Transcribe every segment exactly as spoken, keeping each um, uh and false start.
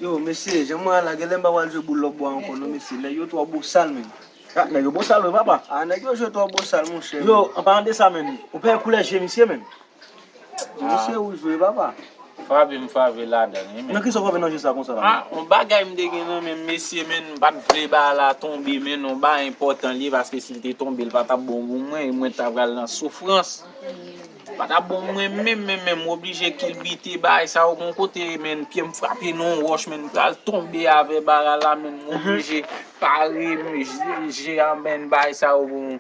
Yo, mesye, jan mwen la, genlè m pa pral jwe boul lòt bò ankò non, mesye. Nèg yo twò bosal, menn. Ah, nèg yo bosal, wi, papa. Ah, nèg yo jwe twò bosal, monchè. Yo, an palan de sa, menn, ou pa wè koulè je misye, menn? Misye wouj vre, papa. Frape m frape ladan li, men. Nan kisa w frape nan je sa konsa la? Ah, yon bagay m te gen nan men m, mesye, men, m pa t vle bagay la tonbe, men, yon bagay enpòtan li ye, paske si l te tonbe, l pa t ap bon pou mwen, e mwen t ap pral nan soufrans. Pa t ap bon mwen menm, menm, menm, m oblije kilbite bagay sa yo, gon kote, men, pye m frape nan yon wòch, men, m pral tonbe avè bagay la, men, m oblije pare, men, je, je a, men, bagay sa yo pou,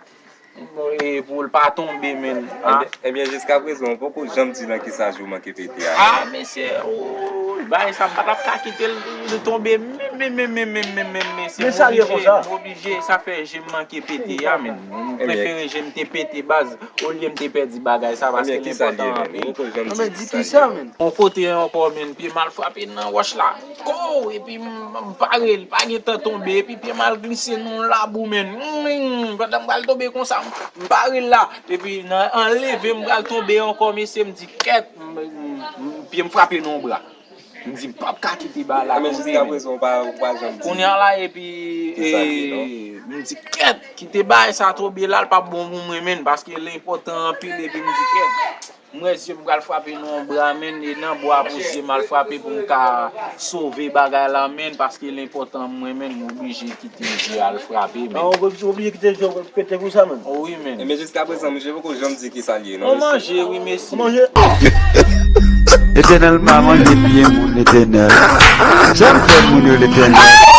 e, pou l pa tonbe, men. Ah. Ebyen, jiska prezan, ou poko janm di nan kisa je w manke pete a. Ah, mesye, oh, bagay sa, m pa t ap ka kite l, l tonbe, menm, menm, menm, menm, menm, menm, mesye. Men sa l ye konsa. M oblije, sa fè je m manke pete a, men. M prefere je m te pete baz, olye m te pèdi bagay sa, paske Ebyen, kisa l ye, l enpòtan men? anpil. Ou poko janm Non, di men di kisa l kisa, ye. menn? Yon kote ankò, menn, pye m al frape nan wòch la. Ko! Epi m, m pare l, pa gen tan tonbe. Epi pye m al glise nan yon labou, menn. Mm, pandan m pral tonbe konsa, m, m pare l la. Epi nan anleve m pral tonbe ankò, mesye, m di kèt, m, m, m, pye m frape nan yon bra. M di, m p ap ka kite bagay la Men tonbe, jiska menn. prezan, ou pa, ou pa janm di. Kounye a la, epi, Kisa l ye, non? e, m di kèt, kite bagay sa tonbe la, l p ap bon pou mwen, menn, paske l enpòtan anpil, epi m di kèt. M wè zye m pral frape nan yon bra, menn, e nan bwa pou zye m al frape pou m ka sove bagay la, menn, paske l enpòtan mwen, menn, m oblije kite zye al frape, Ah, menn. ou oblije kite je w pete konsa, menn? Oh, wi, menn. Ebyen, jiska prezan, misye poko janm di kisa l ye, non, On mesye. manje, wi, mesye. Manje. Letènèl pa manje pye moun, Letènèl. Sa m fè moun yo, Letènèl?